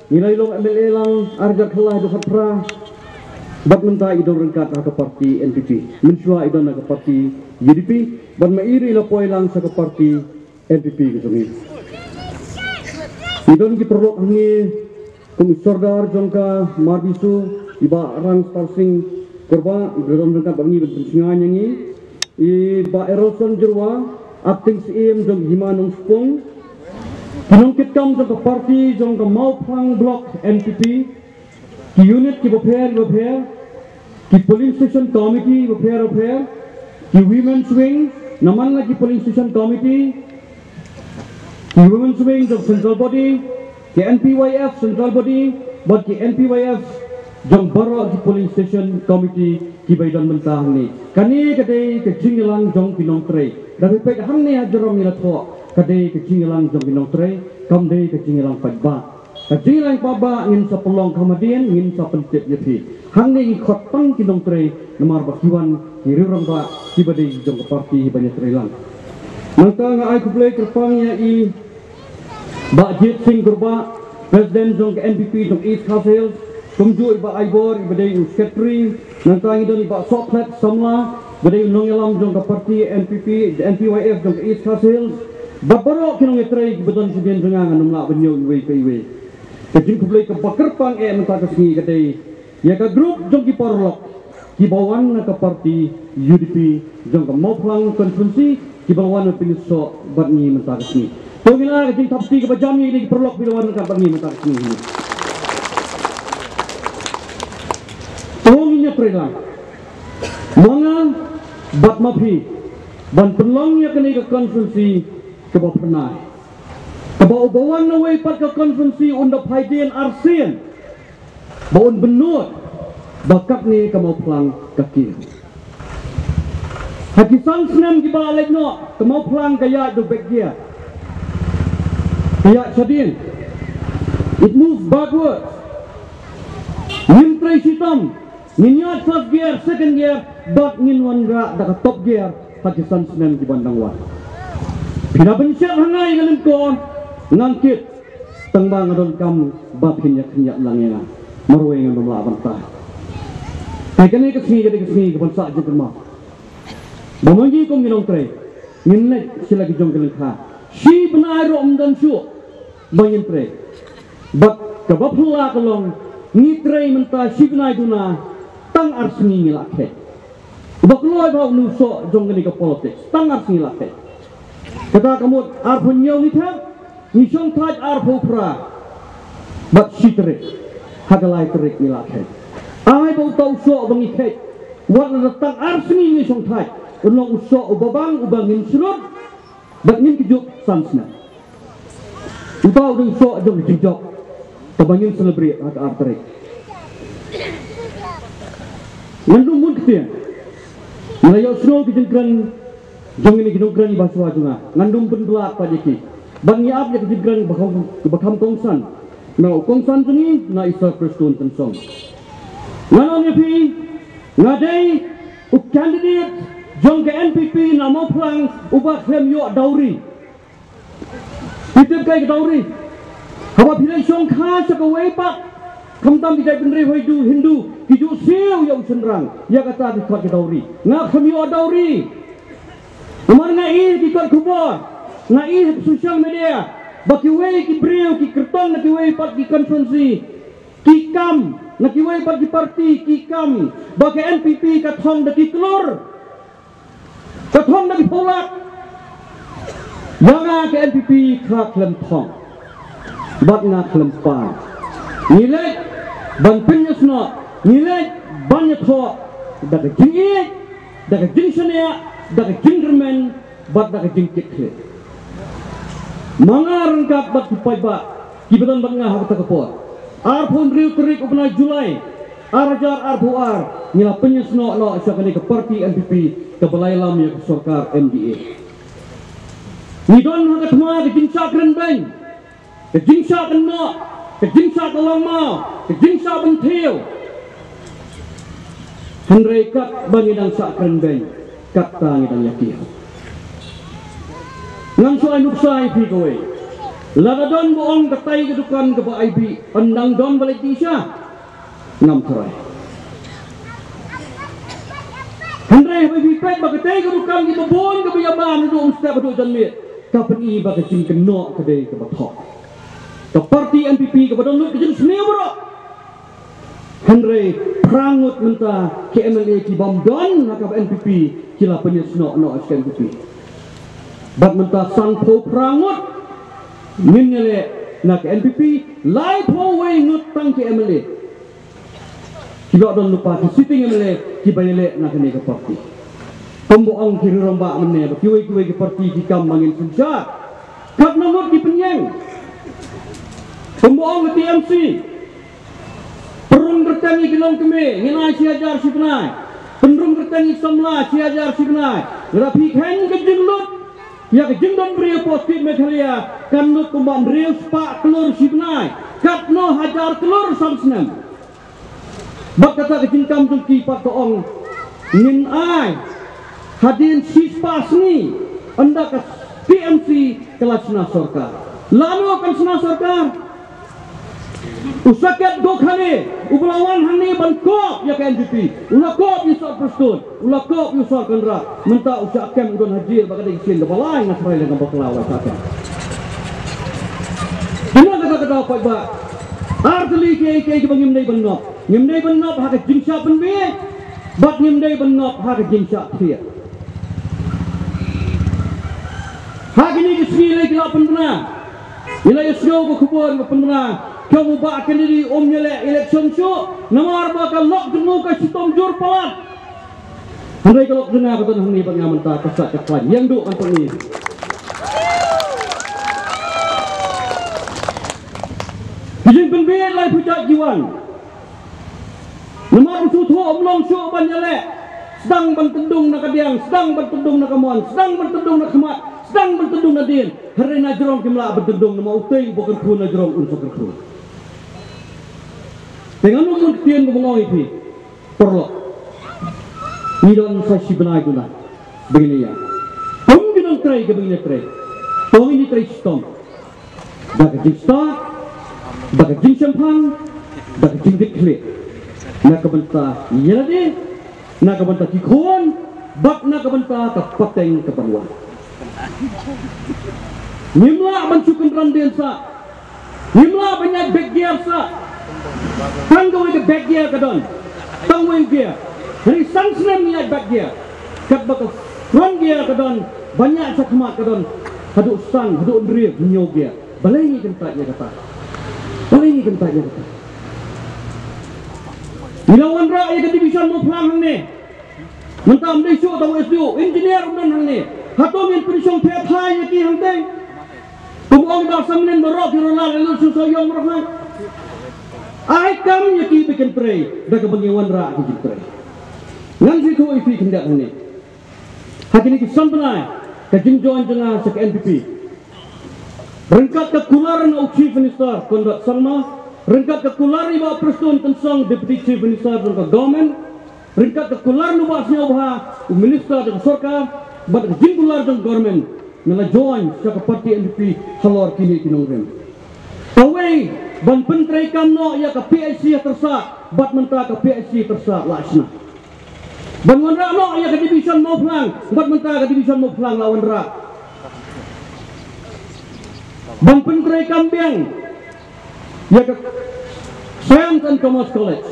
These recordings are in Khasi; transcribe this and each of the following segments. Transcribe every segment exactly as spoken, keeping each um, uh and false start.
Ngi la ïa long M L A lang ar hajar khatlai haduh khatphra. Bad mynta i don ryngkat ha ka parti N P P. Mynshuwa i don ha ka parti U D P. Bad ma i ruh i la poi lang sha ka parti N P P ka jong ngi. I don ki paralok hangne kum i Sordar jong ka Marbisu, i Bah Rang Star Singh Kurbah, i ba don ryngkat bad ngi ban pynsngew ïa ngi. I Bah Erolson Jyrwa, Acting C E M jong Hima Nongspung. Ki nongkitkam jong ka parti jong ka Mawphlang Block N P P. Ki unit ki bapher bapher, ki polling station committee bapher bapher, ki women's wing, naman la ki polling station committee, ki women's wing jong central body, ki N P Y F central body, bad ki N P Y F jong baroh ki polling station committee kiba i don mynta hangne. Kane ka dei ka jingïalang jong ki nongtrei. Da phi peit hangne ha jrong ngi la thoh, ka dei ka jingïalang jong ki nongtrei, kam dei ka jingïalang paidbah. Ka jingïalang paidbah ngin sa pynlong kham hadien, ngin sa pyntip ïa phi. Hangne ngi khot tang ki nongtrei namar ba ki wan ki riew rangbah kiba dei jong ka parti ban ïatrei lang. Nangta nga ai khublei kyrpang ïa i Bah Jit Singh Kurbah, President jong ka N P P jong East Khasi Hills, kumjuh i Bah Aibor iba dei u Secretary, nangta ngi don i Bah Sohphlet Samla, ba dei u nongïalam jong ka parti N P P, N P Y F jong ka East Khasi Hills, bad baroh ki nongïatrei kiba don shadien jong nga, ngan ym lah ban ïoh iwei pa iwei. Ka jingkhublei kaba kyrpang eh mynta ka sngi ka dei ïa ka group jong ki paralok kiba wan na ka parti U D P jong ka Mawphlang constituency kiba la wan ban pynïasoh bad ngi mynta ka sngi. To ngin ai ka jingthap kti kaba jam ïa kine ki paralok kiba la wan ryngkat bad ngi mynta ka sngi. To ngin ïatrei lang ma nga bad ma phi ban pynlong ïa kane ka constituency kaba phyrnai. Kaba uba wan na wei pat ka constituency un da phai dien arsien ba un bynnud ba katne ka Mawphlang ka kiew. Ha ki san snem kiba la leit noh ka Mawphlang ka ïaid da u back gear. Ka ïaid shadien. It moves backwards. Ngim trei shitom. Ngin ïaid first gear, second gear, bad ngin wanrah da ka top gear ha ki san snem kiban dang wan. Phi da pynshai ha nga ïa ka lyngkor, ngan kit. Tang ba nga donkam ba phin ïa khyndiat lang ïa nga. Marwei ngan ym lah ban tah. Te kane ka sngi ka dei ka sngi kaban sah jingkynmaw. Ba ma ngi kum ki nongtrei ngin leit sha la ki jong ki lyngkha. Shi bnai ruh ym don shuh ba ngin trei. Bad kaba phylla ka long ngi trei mynta shi bnai duna tang ar sngi ngi la khet. Ba kloi ba u nu soh jong kane ka politics tang ar sngi la khet. Kata ka mut arphew hynñiew ngi thep, ngi shongthait arphew phra. Bad shi tarik ha ka lai tarik ngi la khet. Ai ba uta u soh ba ngi khet, wat la tang ar sngi ngi shongthait, un long u soh uba bang uba ngin shlur. Bad ngin kjut san snem. Uta u dei u soh jong ka jingjop kaba ngin celebrate ha ka ar tarik. Ngan dum bun ktien. Nga la ïohsngew ki jingkren jong kine ki nongkren ba shuwa jong nga. Ngan dum bun bla pat ïa ki. Bad ngi ap ïa ki jingkren ba kham, ba kham kongsan. Na u kongsan jong ngi na i Sir Prestone Tynsong. Ngan ong ïa phi, nga dei u candidate jong ka N P P na Mawphlang uba khlem ïoh dowry. Phi tip kaei ka dowry? Haba phi leit shongkha sha kawei pat, khamtam ki jaitbynriew Hindu, Hindu, ki ju siew ïa u shynrang, ïa kata ki khot ka dowry. Nga khlem ïoh dowry. Namar nga ïohi ha ki kot khubor, nga ïohi ha social media ba kiwei ki briew ki kyrtong na kiwei pat ki constituency ki kam, na kiwei pat ki parti ki kam ba ka N P P ka thong da ki klur, ka thong da ki phew lak. Ïa nga ka N P P ka khlem thong bad nga khlem pan. Ngi leit ban pynïasnoh, ngi leit ban ïathoh da ka jingïeit, da ka jingshaniah, da ka jingkyrmen bad da ka jingkitkhlieh. Ma nga ryngkat bad ki paidbah kiba don bad nga ha kata ka por, arphew hynriew tarik u bnai July ar hajar arphew ar, ngi la pynïasnoh noh sha kane ka parti N P P kaba la ïalam ïa ka sorkar M D A. Ngi don ha ka thma ka jingshah kren beiñ, ka jingshah kynnoh, ka jingshah ka longmaw, ka jingshah bynthiew. Hynrei katba ngi dang shah kren beiñ, katta ngi dang ïa kiew. Ngan shu ai nuksa ïa phi kawei. Lada don ba ong katai ka dukan kaba ai bih, ynda don ba leit dih sha, ngam tharai. Hynrei haba phi peit ba katai ka dukan kiba bun kaba ïa bam naduh mynstep haduh janmiet, ka pyni ba ka jingkynnoh ka dei kaba thok. Ka party N P P kaba don lut ka jingsniew baroh. Hynrei phra ngut mynta ki M L A ki bym don ha ka N P P ki la pynïasnoh noh sha ka N P P. Bad mynta sanphew phra ngut ngin ïaleh na ka N P P, laiphew wei ngut tang ki M L A. Ki la don lypa ki sitting M L A kiba ïaleh na kane ka party. Kumba ong ki rangbah mynne ba kiwei kiwei ki party ki kam ba ngin synshar. Katno ngut ki pynïeng. Kumba ong ka T M C. Pynrung kyrteng ïa ki longkmie, ngin ai shi hajar shi bnai. Pynrung kyrteng ïa ki samla, shi hajar shi bnai. Lada phi kheiñ ka jinglut ïa ka jingdon briew hapoh State Meghalaya, kan lut kumba hynriew spah klur shi bnai. Katno hajar klur san snem. Bad kata ka jingkam jong ki pat ka ong, ngin ai hadien shi spah sngi ynda ka T M C ka la shna sorkar. Lano kan shna sorkar? U Saket Gokhale uba la wan hangne ban kop ïa ka N P P, u la kop ïa u Sir Prestone, u la kop ïa u Sir Conrad. Mynta u shah kem, u don ha jel bad ka dei ka sien kaba lai, nga tharai lei nga bakla u la shah kem. Kine kata kata paidbah, ar tylli kiei kiei kiba ngim dei ban nop. Ngim dei ban nop ha ka jingshah pynbieit bad ngim dei ban nop ha ka jingshah thied. Ha kine ki sngi lei ki la pynbna, ngi la ïohsngew ka khubor ba pynbna, ka u Bah Kennedy um ïaleh election shuh namar ba ka lok jong u ka shitom jur palat. Hynrei ka lok jong nga ka don hangne bad nga mynta, ka sah ka khlaiñ, ïeng duh kan pyni. Ki jingpynbieit lai pyrshah ki wan. Namar u suthu um long shuh ban ïaleh. Sdang ban tyndung na ka diang, sdang ban tyndung na ka mon, sdang ban tyndung na khmat, sdang ban tyndung na dien. Hynrei na jrong kim lah ban tyndung namar utei uba kyrkhu na jrong un sa kyrkhu. Te ngan ym ktien ba bangong ïa phi. Paralok, ngi don sa shi bnai duna ba ngin ïa, kum ki nongtrei kaba ngin ïa trei. To ngin ïa trei shitom da ka jingstad, da ka jingshemphang, da ka jingkitkhlieh na ka bynta ïa lade, na ka bynta ki khun bad na ka bynta ka pateng ka ban wan. Ngim lah ban shu kynran dien sah. Ngim lah ban ïaid back gear sah. Tang kawei ka back gear ka don. Tang wei gear. Hynrei san snem ngi ïaid back gear. Katba ka front gear ka don ban ïaid shakhmat ka don haduh san, haduh hynriew, hynñiew gear. Balei ngi kyntait ïa kata? Balei ngi kyntait ïa kata? Ngi la wanrah ïa ka division Mawphlang hangne. Mynta ym dei shuh tang u S D O, engineer um don hangne. Hato ngin pynshong thep hai ïa ki hangtei? Kum ong da samlin baroh ki rala lelu shu so ïong baroh hai. Ai kam ïa ki ba kin trei da kaba ngi wanrah ki jingtrei. Ngan shu ïathuh ïa phi khyndiat hangne. Ha kine ki san bnai ka jingjoin jong nga sha ka N P P, ryngkat ka kular na u Chief Minister Conrad Sangma, ryngkat ka kular i Bah Prestone Tynsong, Deputy Chief Minister jong ka government, ryngkat ka kular na u Bah Sniawbha, u Minister jong ka sorkar, bad ka jingkular jong government, nga la join sha ka party N P P halor kine ki nongrim. Kawei, ban pyntreikam noh ïa ka P H C ha Tyrsad, bad mynta ka P H C Tyrsad la shna. Ban wanrah noh ïa ka division Mawphlang, bad mynta ka division Mawphlang la wanrah. Ban pyntreikam biang ïa ka Science and Commerce College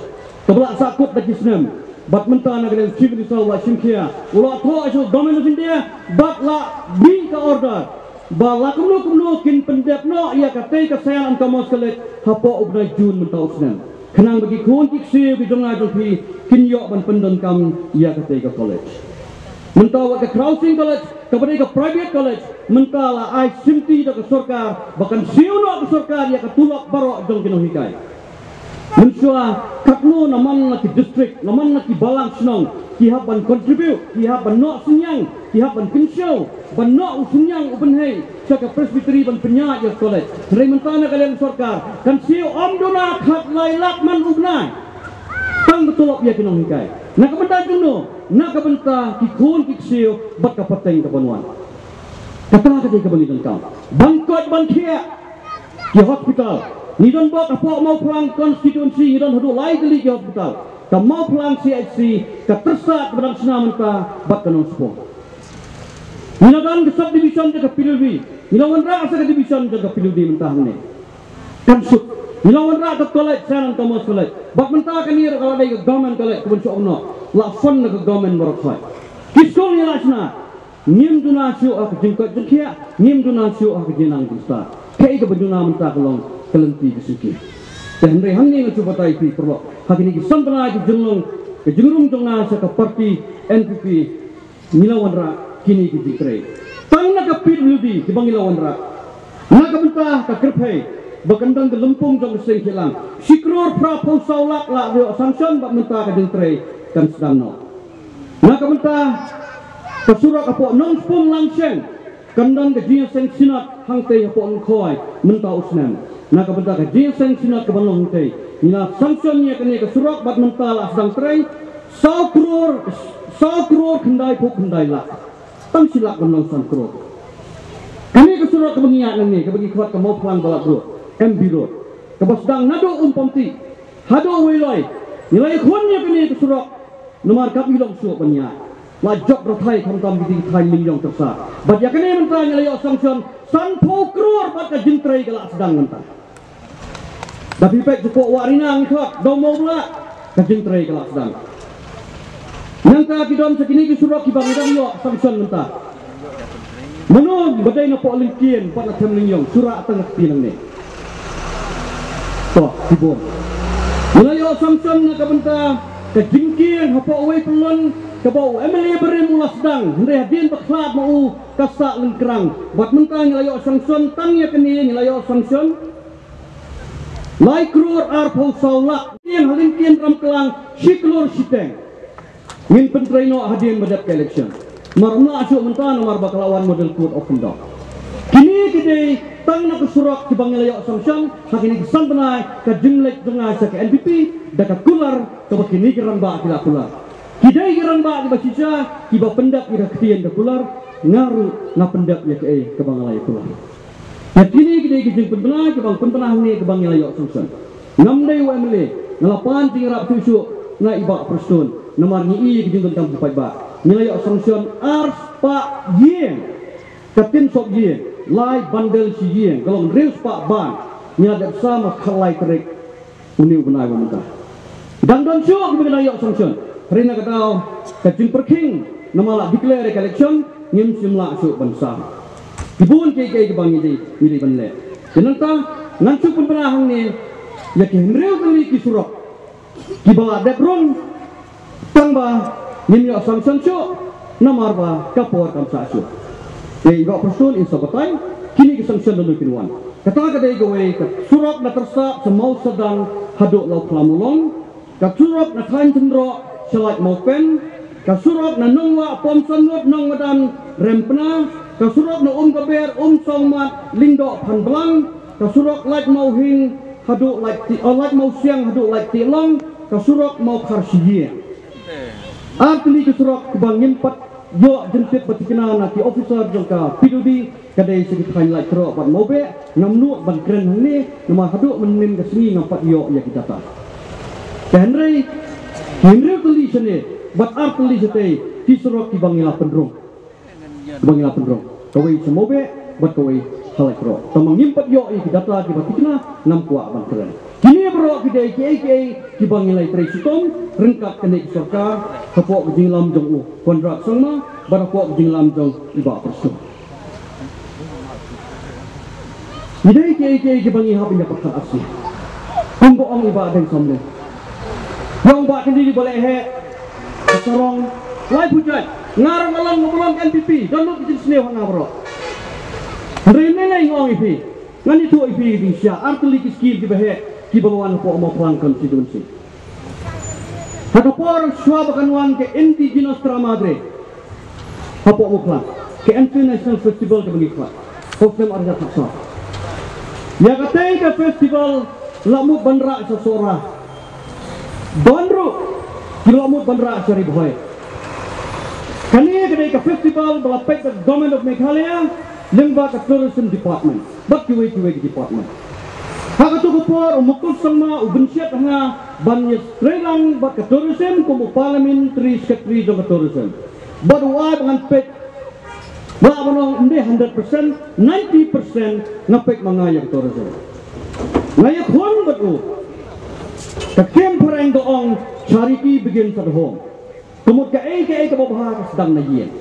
kaba la sahkut da ki snem, bad mynta na ka liang Chief Minister u la shimkhia, u la thoh sha u Government of India, bad la mih ka order ba la kumno kumno kin pyndep noh ïa katei ka Science and Commerce College hapoh u bnai June mynta u snem. Khnang ba ki khun ki ksiew ki jong nga jong phi kin ïoh ban pyndonkam ïa katei ka college. Mynta wat ka Crossing College kaba dei ka private college, mynta la ai shimti da ka sorkar ba kan siew noh ka sorkar ïa ka tulop baroh jong ki nonghikai. Mynshuwa katno na man la ki district, na man la ki balang shnong ki hap ban contribute, ki hap ban noh synñiang, ki hap ban kynshew ban noh u synñiang u bynhei sha ka Presbytery ban pynïaid ïa ka college. Hynrei mynta na ka liang sorkar kan siew ym duna khatlai lak man u bnai tang ka tulop ïa ki nonghikai. Na ka bynta jong no? Na ka bynta ki khun ki ksiew bad ka pateng ka ban wan. Kata ka dei kaba ngi donkam. Ban koit ban khiah Ki hospital, ngi don bok hapoh Mawphlang constituency, ngi don haduh lai tylli ki hospital. Ka Mawphlang C H C, ka Tyrsad kaba dang shna mynta, bad ka Nongspung. Ngi la don ka sub division jong ka P W D, ngi la wanrah sa ka division jong ka P W D mynta hangne. Kan suk, ngi la wanrah ka college, Saint Thomas College. Bad mynta kane ruh ka la dei ka government college, ka ban shu ong noh, la fund na ka government baroh sait. Ki skul ngi la shna, ngim duna shuh ha ka jingkoit jingkhiah, ngim duna shuh ha ka jingnang jingstad. Kaei kaba duna mynta ka long ka lynti ka sngewsih. Te hynrei hangne nga shu batai ïa phi paralok, ha kine ki san bnai ki jinglong, ka jingrung jong nga sha ka party N P P, ngi la wanrah kine ki jingtrei. Tang na ka P W D kiba ngi la wanrah, na ka bynta ka kyrphei ba kan don ka lympung jong ka seng Khillang, shi klur phra phew saw lak la ïoh sanction, bad mynta ka jingtrei kan sdang noh. Na ka bynta ka surok hapoh Nongspung Langsheng, kan don ka jingïaseng synod hangtei hapoh Lyngkhoi mynta u snem. Na ka bynta ka jingïaseng synod kaban long hangtei, ngi la sanction ïa kane ka surok, bad mynta la sdang trei, saw klur, saw klur khyndai phew khyndai lak. Tang shi lak ban long san klur. Kane ka surok kaba ngi ïaid nangne, kaba ngi khot ka Mawphlang Balat Road, M B Road, kaba sdang naduh Umpomtih haduh Weiloi, ngi la ïakhun ïa kane ka surok. Namar kam ju long shuh ban ïaid. La jop rthai khamtam ki thaiñ Lyngïong Tyrsad. Bad ïa kane mynta ngi la ïoh sanction san phew klur, bad ka jingtrei ka la sdang mynta. Da phi peit shapoh Wah Rina ngi khot, Dong Mawbla, ka jingtrei ka la sdang. Nangta ki don sa kine ki surok kiba ngi dang ïoh sanction mynta. Mano ba dei na Pohlingkien bad na Themlyngiong, shu rah tang na kti nangne. To, ki bun. Ngi la ïoh sanction na ka bynta ka jingkieng hapoh Wei Pyllun, kaba u M L A barim u la sdang, hynrei hadien ba khlad ma u ka sah lyngkrang. Bad mynta ngi la ïoh sanction tang ïa kane, ngi la ïoh sanction lai klur ar phew saw lak. Kieng ha Lyngkien Ramklang shi klur shiteng. Ngin pyntrei noh hadien ba dep ka election. Namar ym lah shuh mynta namar ba ka la wan model code of conduct. Kine ki dei tang na ka surok kiba ngi la ïoh sanction ha kine ki san bnai ka jingleit jong nga sha ka N P P da ka kular kaba kine ki rangbah ki la kular. Ki dei ki rangbah kiba shisha kiba pyndep ïa ka ktien ka kular, nga ruh nga pyndep ïa kaei kaba nga la ïa kular. Ïa kine ki dei ki jingpynbna kiba nga pynbna hangne kiba ngi la ïoh sanction. Ngam dei u M L A, nga la pan jingïarap shuh shuh na i Bah Prestone, namar ngi i ki jingdonkam ki paidbah. Ngi la ïoh sanction ar spah ïing, ka tin sop ïing, lai bundle shi ïing, ka long hynriew spah bun. Ngi la dep sam ha ka lai tarik une u bnai ba mynta. Dang don shuh kiba ngi dang ïoh sanction. Hynrei na ka daw ka jingpyrkhing namar la declare ka election, ngim shym lah shuh ban sam. Ki bun kiei kiei kiba ngi dei, ngi dei ban leh. Te nangta ngan shu pynbna hangne ïa ki hynriew tylli ki surok kiba la dep rung, tang ba ngim ïoh sanction shuh namar ba ka por kam sah shuh. Te i Bah Prestone in sa batai kine ki sanction lano kin wan. Kata ka dei kawei ka surok na Tyrsad sha Mawsadang haduh Lawphla Mawlong, ka surok na Thaiñ Tynroh sha Lait Mawpen, ka surok na Nongwah Pom Sangut Nongmadan Rempna, ka surok na Umkaber Umsawmat Lyngdoh Phanblang, ka surok Lait Mawhing haduh Lait Ti-, oh, Lait Mawsiang haduh Lait Tihlong, ka surok Mawkhar Shiyieng. Ar tylli ki surok kiba ngim pat ïoh jingtip ba tikna na ki officer jong ka P W D, ka dei sha ki thaiñ Laitkroh bad Mawbeh, ngam nud ban kren hangne namar haduh mynnin ka sngi ngam pat ïoh ïa ki data. Te hynrei ki hynriew tylli shane bad ar tylli shatei ki surok kiba ngi la pynrung. Ba ngi la pynrung, kawei sha Mawbeh bad kawei ha Laitkroh. Tangba ngim pat ïoh ïa ki data kiba tikna, ngam kwah ban kren. Kine baroh ki dei kiei kiei kiba ngi la ïatrei shitom ryngkat kane ka sorkar, hapoh ka jingïalam jong u Conrad Sangma bad hapoh ka jingïalam jong i Bah Prestone. Ngi dei kiei kiei kiba ngi hap ban ïa pyrkhat arsien. Kumba ong i Bah Deng Samlin, ïa ong Bah Kyndit ba leh heh, ka sarong laiphew jait. Nga ruh nga long, nga long N P P, don lut ka jingsniew ha nga baroh. Hynrei mynne nga ong ïa phi, ngan ïathuh ïa phi, ding sha ar tylli ki skim kiba heh kiba la wan hapoh Mawphlang constituency. Ha ka por shuwa ba kan wan ka Indigenous Terra Madre hapoh Mawphlang, ka International Festival kaba ngi kwah ha u snem ar hajar khatsaw. Ïa katei ka festival la mut ban rah sha Sohra. Don ruh ki la mut ban rah sha Ri Bhoi. Kane ka dei ka festival ba la peit da ka Government of Meghalaya lyngba ka Tourism Department bad kiwei kiwei ki department. Ha katu ka por u Mukul Sangma u bynshet ha nga ban ïatreilang bad ka tourism kum u parliamentary secretary jong ka tourism. Bad u ai ba ngan peit, ba ban ong ym dei hundred percent, ninety percent nga peit ma nga ïa ka tourism. Nga ïakhun bad u. Ka kem phareng ka ong charity begins at home. Ka mut kaei kaei kaba bha ka sdang na ïing.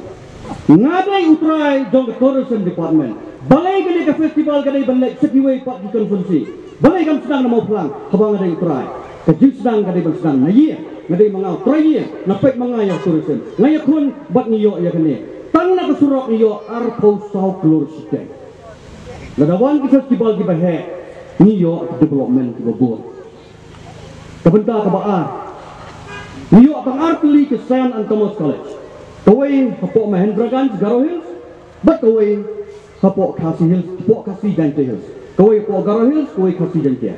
Nga dei u trai jong ka tourism department. Balei ka dei ka festival ka dei ban leit sa kiwei pat ki constituency. Balei kam sdang na Mawphlang haba nga dei u trai. Ka jingsdang ka dei ban sdang na ïing. Nga dei ma nga u trai ïing, nga peit ma nga ïa tourism. Nga ïakhun bad ngi ïoh ïa kane. Tang na ka surok ngi ïoh arphew saw klur shiteng. Lada wan ki festival kiba heh ngi ïoh development kiba bun. Ka bynta kaba ar, ngi ïoh tang ar tylli ki Saint and Thomas College. Kawei hapoh Mahendraganj, Garo Hills, bad kawei hapoh Khasi Hills, hapoh Khasi Jaintia Hills. Kawei hapoh Garo Hills, kawei Khasi Jaintia.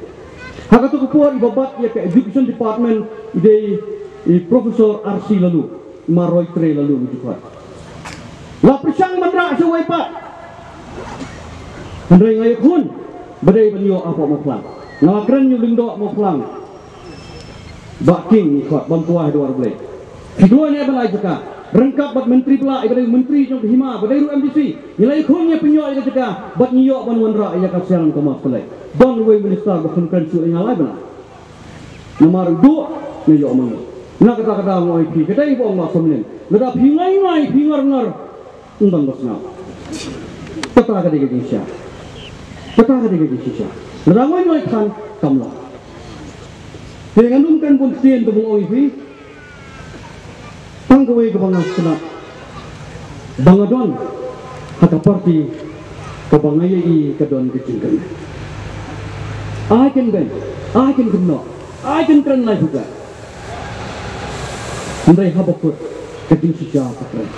Ha katu ka por iba bat ïa ka education department i dei i Professor R C Laloo, ma Roy Trey Laloo ngi ju khot. La pyrshang ban rah shawei pat. Hynrei nga ïakhun ba dei ban ïoh hapoh Mawphlang. Nga la kren ïa u Lyngdoh Mawphlang. Bah King ngi khot bam kwah ha duwar Blei. Ki duwai ne ban ai jaka ryngkat bad Myntri Blah, iba dei u Myntri jong ka hima, ba dei ruh M D C. Ngi la ïakhun ïa pynïoh ïa ka jaka bad ngi ïoh ban wanrah ïa ka Saint and Thomas College. Don uwei u minister ba kham kren shuh ïa nga lai bnai. Namar u duh nga ïoh ma nga. Na kata ka daw nga ong ïa phi, ka dei ba ong Bah Samlin, lada phi ngai ngai phi ngar ngar, ym don ba sngap. Kata ka dei ka jingshisha. Kata ka dei ka jingshisha. Lada ngai ngai than kam long. Te ngan ym kren bun ktien, te ba nga ong ïa phi, tang kawei kaba nga sngap, ba nga don ha ka party kaba nga ïohi ka don ka jingkyrmen. Ai kan beiñ, ai kan kynnoh, ai kan kren lai phuh. Hynrei haba kut ka jingshisha ka kren.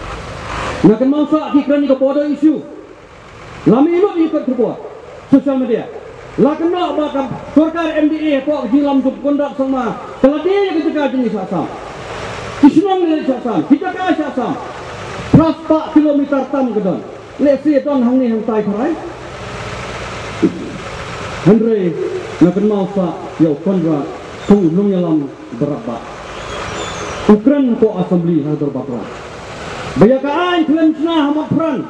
Nga kynmaw sa ki kren ïa ka border issue. La mih lut ïa ka khubor social media. La kynnoh ba ka sorkar M D A hapoh ka jingïalam jong u Conrad Sangma ka la die ïa ka jaka jong ngi sha Assam. Ki shnong ne sha Assam, ki jaka sha Assam. Phra spah kilometer tam ka don. Lehse don hangne hangtai tharai. Hynrei nga kynmaw sa ïa u Conrad kum u nongïalam ba radbah. U kren hapoh assembly ha dorbar kla ba ïa ka aiñ khlem shna ha Motphran,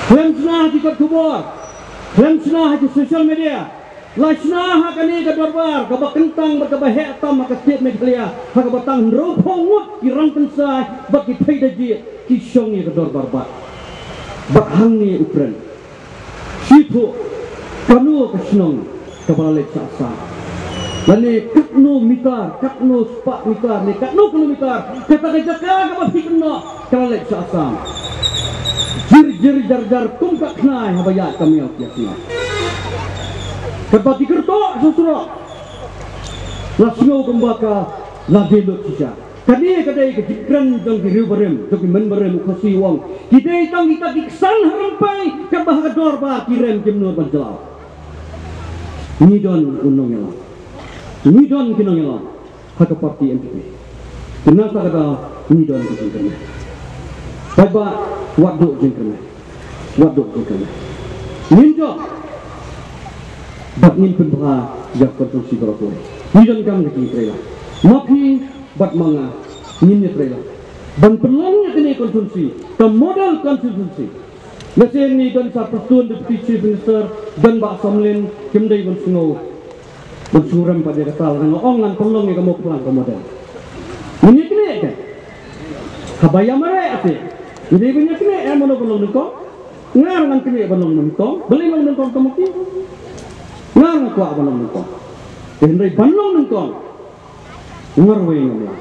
khlem shna ha ki kot khubor, khlem shna ha ki social media, la shna ha kane ka dorbar kaba kyntang bad kaba heh tam ha ka state Meghalaya, ha kaba tang hynriewphew ngut ki rangkynsai bad ki thei da jied ki shong ïa ka dorbar bad, bad hangne u kren. Shithuh kano ka shnong kaba la leit sha Assam, lane katno mitar, katno spah mitar ne katno kilometer kata ka jaka kaba phi kynnoh ka la leit sha Assam. Jir jir jar jar kum ka khnai haba ïaid ka miaw ki ïa sngap. Katba ki kyrtoh sha surok la sngew kumba ka la die lut shisha. Kane ka dei ka jingkren jong ki riewbarim, jong ki mynbarim, u Khasi u ong, ki dei tang kita ki ksan ha rympei, katba ha ka dorbar ki rem kim nud ban jyllaw. Ngi don u nongïalam, ngi don ki nongïalam ha ka party N P P. Te na kata ka daw ngi don ka jingkyrmen. Paidbah, wat duh jingkyrmen, wat duh jingkyrmen. Ngin jop bad ngin pynbha ïa ka constituency baroh kawei. Ngi donkam ka jingtrei lang. Ma phi bad ma nga ngin ïatrei lang ban pynlong ïa kane ka constituency ka model constituency. Lehse ngi don sa Prestone Deputy Chief Minister, don Bah Samlin, kim dei ban sngew, ban sngew rem pat ïa kata, lada nga ong ngan pynlong ïa ka Mawphlang ka model. Ngin ïa kane ka haba ïa mareh ate ngi dei ban ïa kane, eh, mano ban long nyngkong? Nga ngan kane ban long nyngkong, balei long nyngkong ka ma ki? Nga nga kwah ban long nyngkong. Te hynrei ban long nyngkong nga ruh ngan ïa,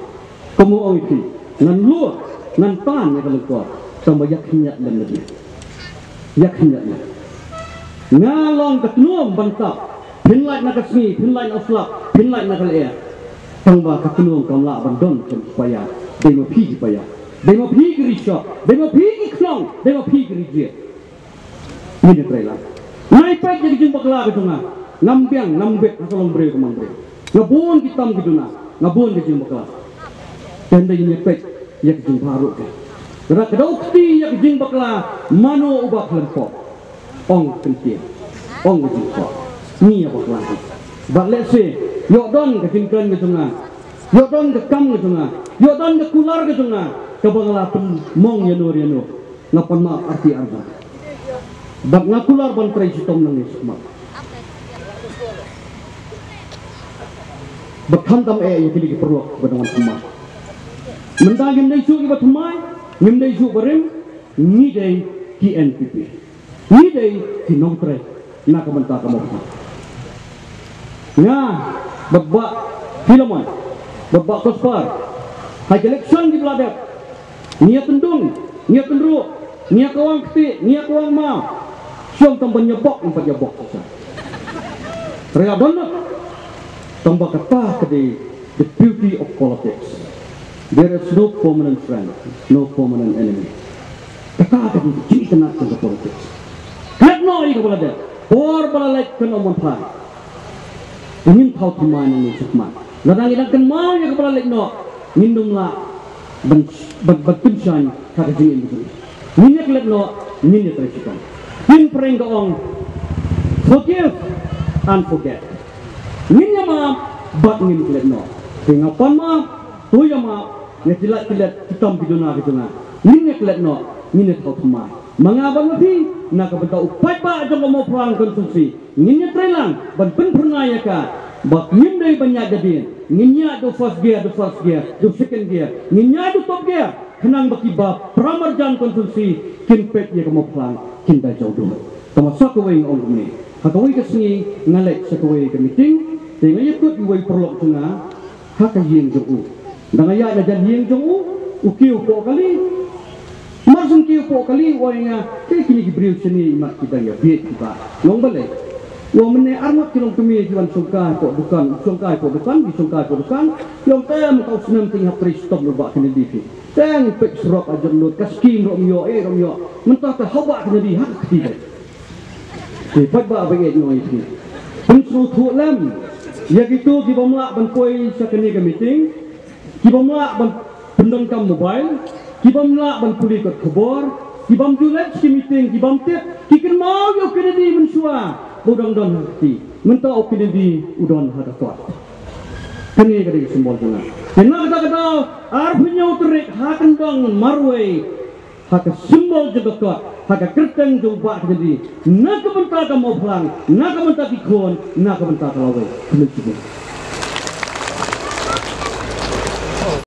kum u ong ïa phi, ngan lur, ngan tan ïa ka lyngkor, tang ba ïa khynñiat lem lade. Ïa khynñiat lem. Nga long ka tnum ban tap, phin lait na ka sngi, phin lait na u slap, phin lait na ka lyer. Tang ba ka tnum kam lah ban don kum ki paia. Dei ma phi ki paia, dei ma phi ki rishot, dei ma phi ki khnong, dei ma phi ki rijied. Ngin ïa trei lang. Nai peit ïa ka jingbakla ka jong nga. Ngam biang, ngam bit ha ka long briew ka mang briew. Nga bun ki tam ki duna, nga bun ki jingbakla. Te hynrei ngin ïa peit ïa ka jingbha ruh ka. Lada ka dei kti ïa ka jingbakla, mano uba khlem pop? Ong ka ktien, ong ka jingpop. Ngi ïa bakla hi. Bad lehse, ïoh don ka jingkren ka jong nga, ïoh don ka kam ka jong nga, ïoh don ka kular ka jong nga, kaba nga la pynmong ïano ïano. Nga pan map arti arja. Bad nga kular ban trei shitom nangne shakhmat. Bad khamtam eh ïa kine ki paralok ba dang wan thymmai. Mynta ngim dei shuh kiba thymmai, ngim dei shuh barim, ngi dei ki N P P. Ngi dei ki nongtrei na ka bynta ka mawphlang. Nga bad Bah Philemon bad Bah Kospar, ha ki election kiba la dep, ngi ïa tyndung, ngi ïa tynruh, ngi ïa kawang kti, ngi ïa kawang maw. Shuwa tang ban ïa bok, ban ïa bok. Rega don. Tang ba kata ka dei the beauty of politics. There is no permanent friend, no permanent enemy. Kata ka dei ka jingïatynnad jong ka politics. Klet noh ïa kaba la dep, por ba la leit kan ym wan phai. Ngin thaw thymmai nangne shakhmat. Lada ngi dang kynmaw ïa kaba la leit noh, ngin ym lah ban, ban, ban pynshaiñ ha ka jingim ka jong ngi. Ngin ïa klet noh, ngin ïa trei shitom. Pynphriang ka ong, forgive and forget. Ngin ïa map bad ngin klet noh. Te nga pan map, to ïa map, nga klet klet ki tam ki duna ki duna. Ngin ïa klet noh, ngin ïa thaw thymmai. Ma nga bad ma phi, na ka bynta u paidbah jong ka Mawphlang constituency, ngin ïa trei lang ban pynphyrnai ïa ka. Ba ngim dei ban ïaid da dien, ngin ïaid da u first gear, da u first gear, da u second gear, ngin ïaid da u top gear. Khnang ba kiba para marjan constituency kin peit ïa ka Mawphlang, kin da jaw duh. Tangba sa kawei nga ong kumne, ha kawei ka sngi nga leit sha kawei ka meeting, te nga ïakut ïa uwei u paralok jong nga ha ka ïing jong u. Da nga ïaid na jan ïing jong u, u kiew hapoh kali. Mar shu kiew hapoh kali u ong ïa nga, te kine ki briew shane imat ki dang ïa bieit kiba. Nga ong balei? U ong mynne ar ngut ki longkmie ki wan shongkai hapoh dukan, shongkai hapoh dukan, ki shongkai hapoh dukan. Nga ong te mynta u snem te ngi hap trei shitom ïa u Bah Kennedy phi. Te ngi peit surok, ajar lut, ka skim ruh ym ïoh, eh ruh ym ïoh. Mynta te ha u Bah Kennedy ha ka kti beit. Te paidbah ba ïeit, nga ong ïa phi, pynsngewthuh lem ïa kito ki bym lah ban poi sha kane ka meeting, ki bym lah ban pyndonkam mobile, ki bym lah ban pule kot khubor, ki bym ju leit sha ki meeting, ki bym tip, ki kynmaw ïa u Kennedy mynshuwa ba u dang don ha ka kti. Mynta u Kennedy u don ha ka kot. Kane ka dei ka symbol jong nga. Te na kata ka daw, arphew hynñiew tarik ha kyndong marwei, ha ka symbol jong ka kot, ha ka kyrteng jong u Bah Kennedy, na ka bynta ka Mawphlang, na ka bynta ki khun, na ka bynta ka lawei. Khublei shibun.